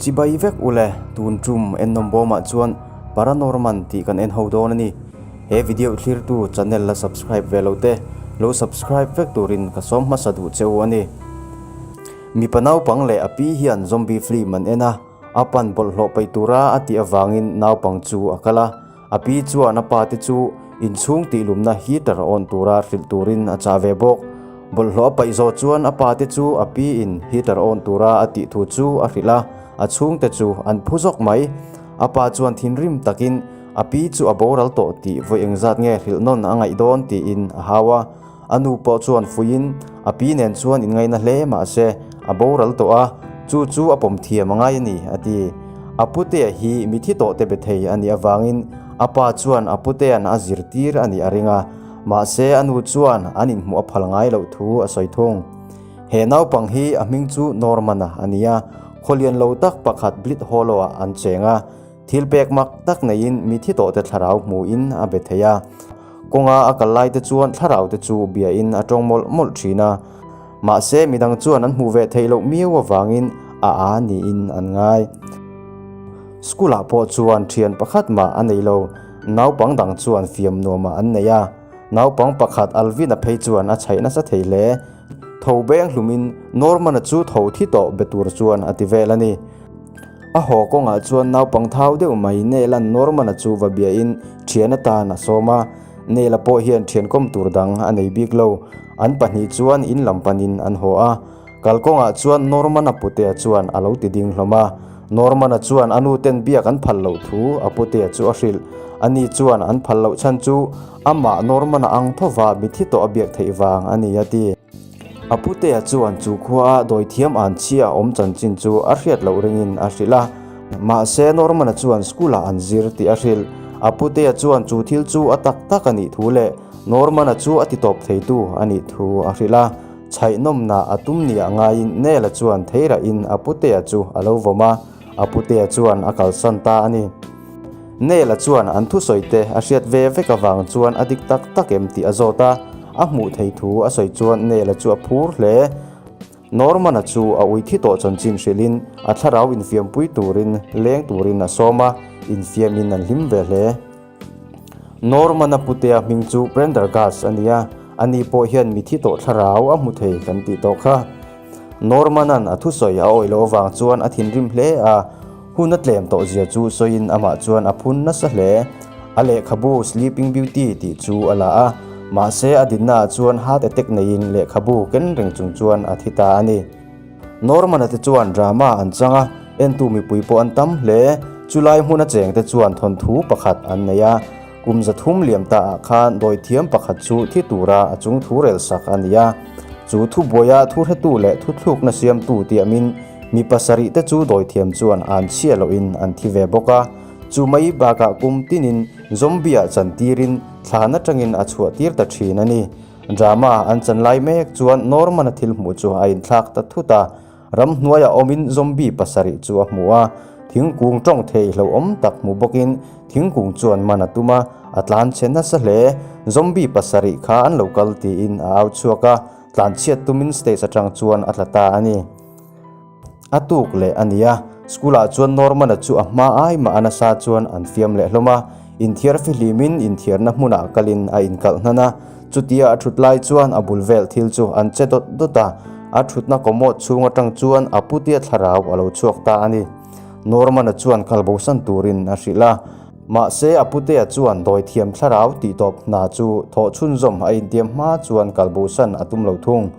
Chibai vek ule, tun tum ennawm bawmah chuan Paranorman tih kan en ho dawn a ni. He video thlirtu channel la subscribe ve lo te, lo subscribe vek turin ka sawm hmasa duh che u a ni. Mipa naupang leh a pi hian zombie film an en a, a pan bawlhhlawh peih tura a tih avangin naupang chu a kal a. A pi chuan a pate chu inchhung tihlumna heater on tura hrilh turin a chah ve bawk. Bawlhhlawh a paih zawh chuan a pate chu a piin heater on tura a tih thu chu a hrilh a, a chhungte chu an phu zawk mai. A pa chuan thinrim takin a pi chu a boral tawh tih vawi engzat nge hrilh nawn a ngaih dawn tiin a hau a. A nu pawh chuan fuiin a pi nen chuan inngaihna hle mahse a boral tawh a, chu chu a pawm thiam a ngai a ni, a ti. A putea hi mithi tawh te be thei a nih avangin a pa chuan a putea'n a zirtir a nih a ring a, mahse a nu chuan an inhmuh a phal ngai loh thu a sawi thung. He naupang hi a hming chu Norman-a a ni a, khawlian lo tak pakhat Blit Hollow-ah an cheng a, Thil pek mak tak neiin mithi tawhte thlarau hmuhin a be thei a. Kawnga a kal laite chuan thlaraute chu biain a tawng mawlh mawlh thin a. Mahse, midang chuan an hmuh ve theih loh miau avangin a a niin an ngai. School-ah pawh chuan thian pakhat mah a nei lo. Naupang dang chuan fiam nuamah an nei a. Naupang pakhat Alvin-a phei chuan a chhaih nasa thei hle. Tho beng hlumin Norman-a chu tho thi tawh be tur chuan a ti vel a ni. A haw kawngah chuan naupang thau deuh mai Neil-a'n Norman-a chu va biain thian atan a sawm a. Neil-a pawh hian thian kawm tur dang a nei bik lo. An pahnih chuan in lam panin an haw a. Kalkawngah chuan Norman-a putea chuan a lo ti ding hlawm a. Norman-a chuan a nu ten biak an phal loh thu a putea chu a hrilh. Ani chuan an phal loh chhan chu amah Norman-a ang thova mithi tawh a biak theih vang a ni a ti. A putea chuan chu khuaa dawithiam an chhia awm chanchin chu a hriat loh ringin a hrilh a. Mahse, Norman-a chuan school-ah an zir tih a hrilh. A putea chuan chu thil chu a tak tak a nih thu leh Norman-a chu a titawp theitu a nih thu a hrilh a. Chhaihnawmna a tum nia ngaiin Nela chuan theirahin a putea chu a lo vawm a, a putea chuan a kalsan ta a ni. Nela chuan an thusawi te a hriat ve vek avang chuan a dik tak tak em tih a zawt a, a hmuh thei thu a sawi chuan Nela chu a phur hle. Norman-a chu a ui thi tawh chanchin hrilhin a thlarau infiampui turin leng turin a sawm a, infiamin an hlim ve hle. Norman-a putea hming chu Prendergast a ni a, ani pawh hian mithi tawh thlarau a hmu thei kan tih tawh kha. Norman-a'n a thusawi a awih loh avang chuan a thinrim hle a, Hun a tlem tawh zia chu sawiin amah chuan a phun nasa hle. A lehkhabu Sleeping Beauty tih chu a la a, mahse a dinnaah chuan heart attack neiin lehkhabu ken reng chung chuan a thi ta a ni. Norman-a te chuan drama an chang a, entu mipui pawh an tam hle. Chulai hmun a chengte chuan thawnthu pakhat an nei a, kum 300 liam taah khan dawithiam pakhat chu thi tura a chung thu rel sak a ni a. Chu thubuaia thuhretu leh thuthlukna siamtu tiamin Mi pasarih te chu dawithiam chuan an chhia lohin an thi ve bawk a, chu mai bakah kum tinin zombie-ah chantirin thlan atangin a chhuah tir ta thin a ni. Drama an chan lai mek chuan Norman-a thil hmuh chu a inthlak ta thut a, ramhnuaiah awmin zombie pasarih chu a hmu a, thingkung tawng thei hlauhawm tak hmu bawkin thingkung chuan man a tum a, a tlan chhe nasa hle. Zombie pasarih kha an lo kal tiin a au chhuak a, tlanchhiat tumin stage atang chuan a tla ta a ni. A tuk leh a ni a, school ah chuan Norman-a chu a hma ai mah a nasa chuan an fiam leh hlawm a, inthiar fihlimin inthiarna hmunah kalin a inkalh hnan a, chutia a thut lai chuan a bul vel thil chu an che dawt dawt a, a thutna kawmawt chhung atang chuan a putia thlarau a lo chhuak ta a ni. Norman-a chuan kalbosan turin a hrilh a, mahse a putea chuan dawithiam thlarau tihtawp hna chu thawh chhunzawm a intiam hma chuan kalbosan a tum lo thung.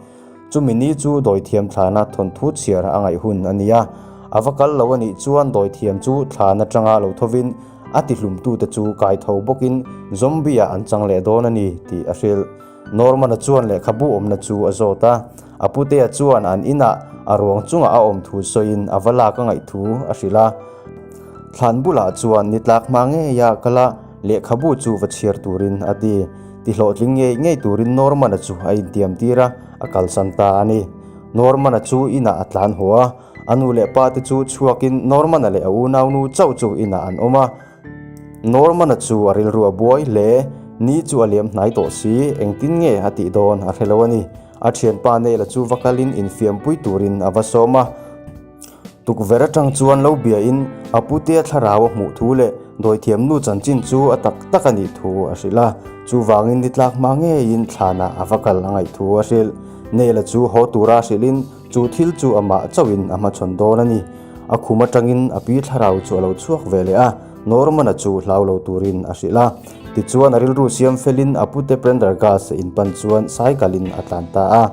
Chumi ni chu dawithiam thlana thawnthu chhiar a ngaih hun a ni a, a va kal lo a nih chuan dawithiam chu thlan atanga lo thovin a tihlumtute chu kai tho bawkin zombie-ah an chang leh dawn a ni tih a hrilh. Norman-a chuan lehkhabu awmna chu a zawt a, a putea chuan an inah a ruang chungah a awm thu sawiin a va lak a ngaih thu a hrilh a. Thlan bulah chuan ni tlak hma ngeia kal a, lehkhabu chu va chhiar turin a ti. Tihlawhtling ngei ngei turin Norman-a chu a intiam tir a, a kalsan ta a ni. Norman-a chu inah a tlan haw a, a nu leh pa te chu chhuakin Norman-a leh a unaunu chauh chu inah an awm a. Norman-a chu a rilru a buai hle, ni chu a liam hnai tawh si, engtin nge a tih dawn a hre lo a ni. A thianpa Neil-a chu va kalin infiampui turin a va sawm a. Tukverh atang chuan lo biain a putea thlarau a hmuh thu leh dawithiamnu chanchin chu a tak tak a nih thu a hrilh a, chuvangin ni tlak hma ngeiin thlanah a va kal a ngaih thu a hrilh. Neil-a chu haw tura hrilhin chu thil chu amah chauhin a hmachhawn dawn a ni. A khum atangin a pi thlarau chu a lo chhuak ve leh a, Norman-a chu hlau lo turin a hrilh a. Tichuan a rilru siam felin a pute Prendergast a inpan chuan cycle-in a tlan ta a.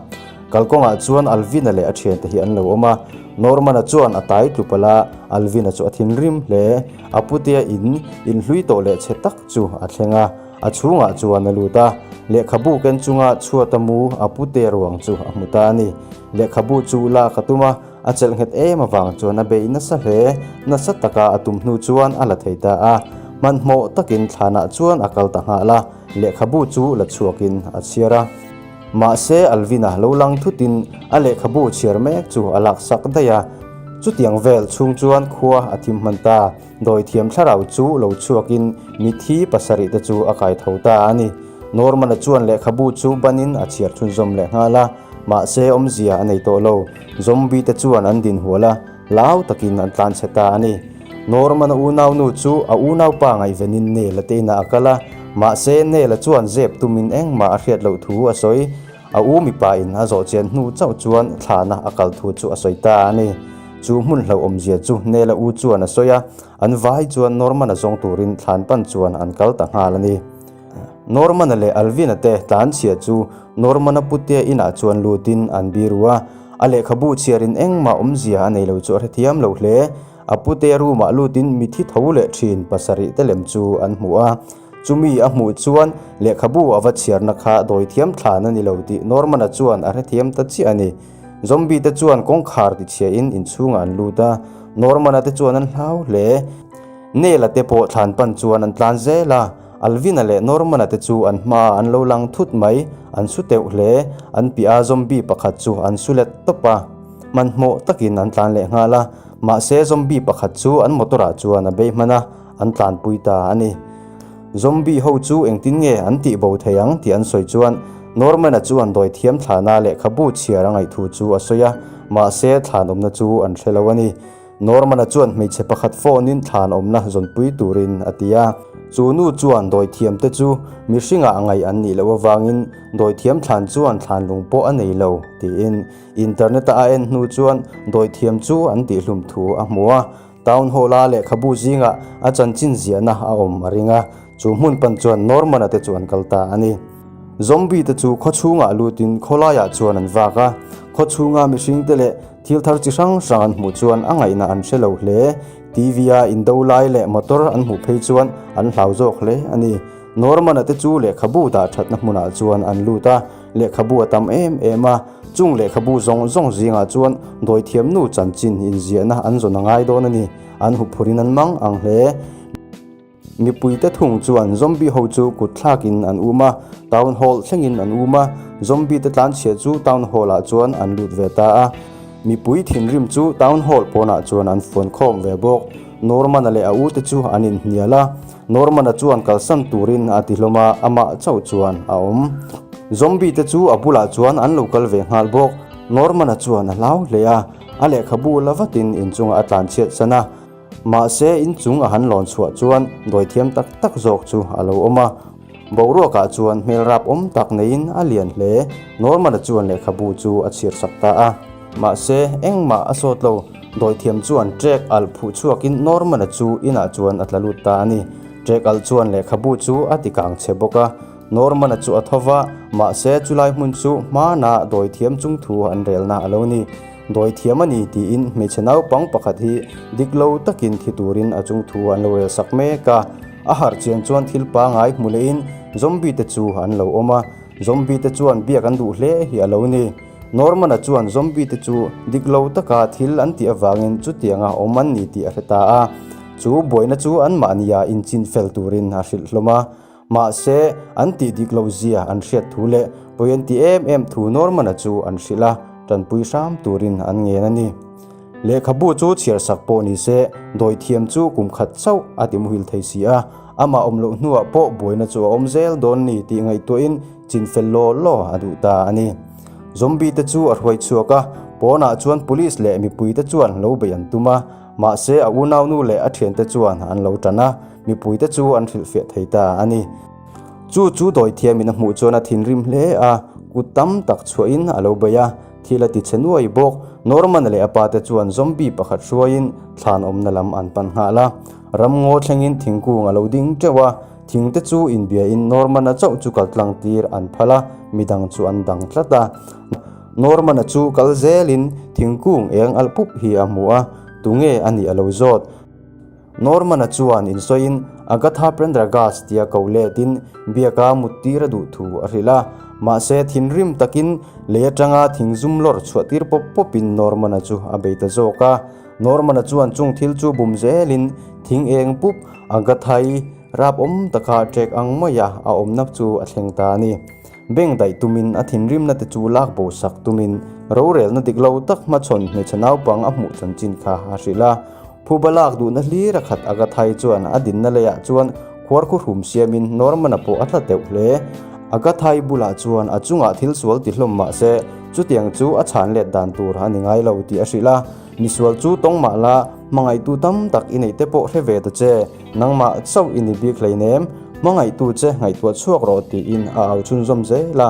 Kalkawngah chuan Alvin-a leh a thiante hi an lo awm a, Norman-a chuan a tai tlu palh a, Alvin-a chu a thinrim hle. A putea in inhlui tawh leh chhe tak chu a thleng a, a chhungah chuan a lut a. Lehkhabu ken chunga chhuata mu a putea ruang chu a hmu ta a ni. Lehkhabu chu lak a tum a, a chelh nghet em avang chuan a bei nasa hle. Nasa taka a tum hnu chuan a la thei ta a. Hmanhmawh takin thlanah chuan a kal ta nghal a, lehkhabu chu la chhuakin a chhiar a. Mahse, Alvin-a lo lang thutin a lehkhabu chhiar mek chu a laksak daih a. Chutiang vel chhung chuan khua a thim hman ta. Dawithiam thlarau chu lo chhuakin mithi pasarih te chu a kai tho ta a ni. Norman-a chuan lehkhabu chu banin a chhiar chhunzawm leh nghal a, mahse awmzia a nei tawh lo. Zombie te chuan an din hual a, hlau takin an tlanchhe ta a ni. Norman-a unaunu chu a unaupa ngaihvenin Neil-a te inah a kal a, mahse Neil-a chuan zep tumin engmah a hriat loh thu a sawi. A u mipain a zawh chian hnu chauh chuan thlana a kal thu chu a sawi ta a ni. Chu hmun hlauhawmzia chu Neil-a u chuan a sawi a, an vai chuan Norman-a zawng turin thlan pan chuan an kal ta nghal a ni. Norman-a leh Alvin-a te tlanchhia chu Norman-a putea inah chuan lutin an biru a, a lehkhabu chhiarin engmah awmzia a nei lo chu a hrethiam lo hle. A putea room-ah lutin mithi tho leh thin pasarih te lem chu an hmu a. Chumi a hmuh chuan lehkhabu a va chhiarna kha dawithiam thlan a ni lo tih Norman-a chuan a hrethiam ta chiah a ni. Zombie te chuan kawngkhar tichhiahin inchhungah an lut a, Norman-a te chuan an hlau hle. Neil-a te pawh thlan pan chuan an tlan zel a, Alvin-a leh Norman-a te chu an hmaah an lo lang thut mai, an su teuh hle. An piah a zombie pakhat chu an su let tawp a, hmanhmawh takin an tlan leh nghal a, mahse zombie pakhat chu an motor ah chuan a bei hman a, an tlanpui ta a ni. Zombie ho chu engtin nge an tih bo thei ang tih an sawi chuan Norman-a chuan dawithiam thlana lehkhabu chhiar a ngaihthu chu a sawi a, mahse thlanawmna chu an hre lo a ni. Norman-a chuan hmeichhe pakhat phone-in thlan awmna zawnpui turin a ti a. Chu nu chuan dawithiamte chu mihringah ngaih an nih loh avangin dawithiam thlan chuan thlan lung pawh a nei lo, tiin internet-a a en hnu chuan dawithiam chu an tihhlum thu a hmu a. Town Hall-a lehkhabu zingah a chanchin ziahna a awm a ring a, chu hmun pan chuan Norman-a te chu an kal ta a ni. Zombie te chu khawchhungah lutin khawlaiah chuan an vak a, khawchhunga mihringte leh Thil thar chi hrang hrang an hmuh chuan a ngaihna an hre lo hle. TV-a indo lai leh motor an hmuh phei chuan an hlau zawk hle a ni. Norman-a te chu lehkhabu dah thatna hmunah chuan an lut a, lehkhabu a tam em em a. Chung lehkhabu zawng zawng zingah chuan dawithiamnu chanchin inziahna an zawn a ngai dawn a ni. An huphurhin an mang ang hle. Mipuite thung chuan zombie ho chu kut thlakin an um a, town hall thlengin an um a, zombie te tlanchhia chu town hall ah chuan an lut ve ta a. Mipui thinrim chu town hall pawnah chuan an fuan khawm ve bawk. Norman-a leh a ute chu an inhnial a, Norman-a chuan kalsan turin a ti hlawm a, amah chauh chuan a awm. Zombie te chu a bulah chuan an lo kal ve nghal bawk. Norman-a chuan a hlau hle a, a lehkhabu la vatin inchungah a tlanchhiat san a. Mahse, inchung a han lawn chhuah chuan dawithiam tak tak zawk chu a lo awm a. Boruakah chuan hmel rap awm tak neiin a lian hle. Norman-a chuan lehkhabu chu a chhir sak ta a. Mahse, engmah a sawt lo. Dawithiam chuan trek alh phuh chhuakin Norman-a chu inah chuan a tla lut ta a ni. Trek alh chuan lehkhabu chu a ti kang chhe bawk a. Norman-a chu a tho va, mahse chulai hmun chu hmanah dawithiam chungthu an relna a lo ni. Dawithiam a ni tiin hmeichhe naupang pakhat hi dik lo takin thi turin a chung thu an lo rel sak mek a. A harh chian chuan thil pangai hmu lehin zombie te chu an lo awm a, zombie te chuan biak an duh hle hi a lo ni. Norman-a chuan zombie te chu dik lo taka thil an tih avangin chutianga awm an ni tih a hre ta a, chu buaina chu anmahnia inchin fel turin a hrilh hlawm a. Mahse, an tih dik loh zia an hriat thu leh pawi an ti em em thu Norman-a chu an hrilh a, tanpui hram turin an ngen a ni. Lehkhabu chu chhiar sak pawh ni se, dawithiam chu kum khat chauh a ti muhil thei si a, amah awm loh hnuah pawh buaina chu a awm zel dawn ni tih ngaihtuahin chin fel law law a duh ta a ni. Zombie te chu a hruai chhuak a, Pawnah chuan police leh mipuite chuan lo beih an tum a, mahse a unaunu leh a thiante chuan an lo tan a, mipuite chu an hrilhfiah thei ta a ni. Chu chu dawithiamin a hmuh chuan a thinrim hle a, kut tam tak chhuahin a lo bei a, thil a ti chhe nuai bawk. Norman-a leh a pate chuan zombie pakhat hruaiin thlan awmna lam an pan nghal a. Ramngaw thlengin thingkung a lo ding teuh a, thingte chu inbiain Norman-a chauh chu kal tlang tir an phal a, midang chu an dang tlat a. Norman-a chu kal zelin thingkung eng alh pup hi a hmu a, tunge a nih a lo zawt. Norman-a chuan insawiin Agatha Prendergast tia ko letin biaka mut tir a duh thu a hrilh a. Mahse, thinrim takin lei atanga thing zum lawr chhuah tir pawp pawpin Norman-a chu a bei ta zawk a. Norman-a chuan chung thil chu bum zelin thing eng pup Agatha-i rap awm taka ṭek ang maia a awmna chu a thleng ta a ni. Beng daih tumin a thinrimna te chu lak bo sak tumin rorelna dik lo tak hmachhawn hmeichhe naupang a hmuh chanchin kha a hrilh a. Phuba lak duhna hlir a khat Agathai chuan a dinna leiah chuan khuarkhuhrum siamin Norman-a pawh a tla deuh hle. Agathai bulah chuan a chungah thil sual ti hlawm mah se chutiang chu a chhan let dan tur a ni ngai lo tih a hrilh a. Misual chu tawng mah la, hmangaihtu tam tak i neih te pawh hre ve ta che, nangmah chauh i ni bik hleinem, hmangaihtu che ngaihtuah chhuak rawh tiin a au chhunzawm zel a.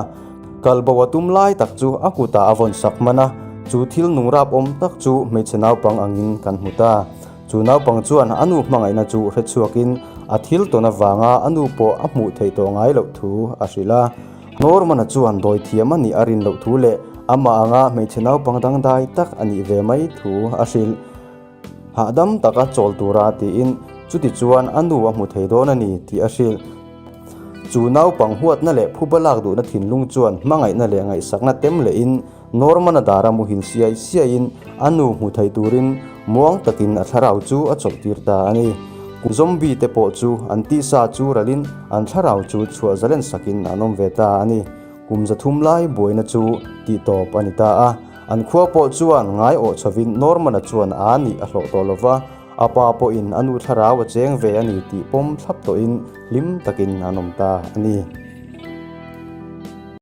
Kal bo a tum lai tak chu a kutah a vawn sak hman a, chu thil nung rap awm tak chu hmeichhe naupang angin kan hmu ta. Chu naupang chuan a nu hmangaihna chu hre chhuakin a thil tawn avanga a nu pawh a hmuh theih tawh ngai loh thu a hrilh a. Norman-a chuan dawi thiam a nih a rin loh thu leh amah anga hmeichhe naupang dangdai tak a nih ve mai thu a hrilh. Hahdam taka chawl tura tiin chuti chuan a nu a hmu thei dawn a ni tih a hrilh. Chu naupang huatna leh phuba lak duhna thinlung chuan hmangaihna leh ngaihsakna tem lehin Norman-a dara muhil siai siaiin a nu hmu thei turin muang takin a thlarau chu a chawlhtir ta a ni. Zombie te pawh chu an tisa chu ralin an thlarau chu chhuah zalen sakin an awm ve ta a ni. Kum 300 lai buaina chu tihtawp a ni ta a. An khua pawh chuan ngai awh chhovin Norman-a chuan a nih a hlawh tawh lova, a pa pawhin a nu thlarau a cheng ve a ni tih pawm thlap tawhin hlim takin an awm ta a ni.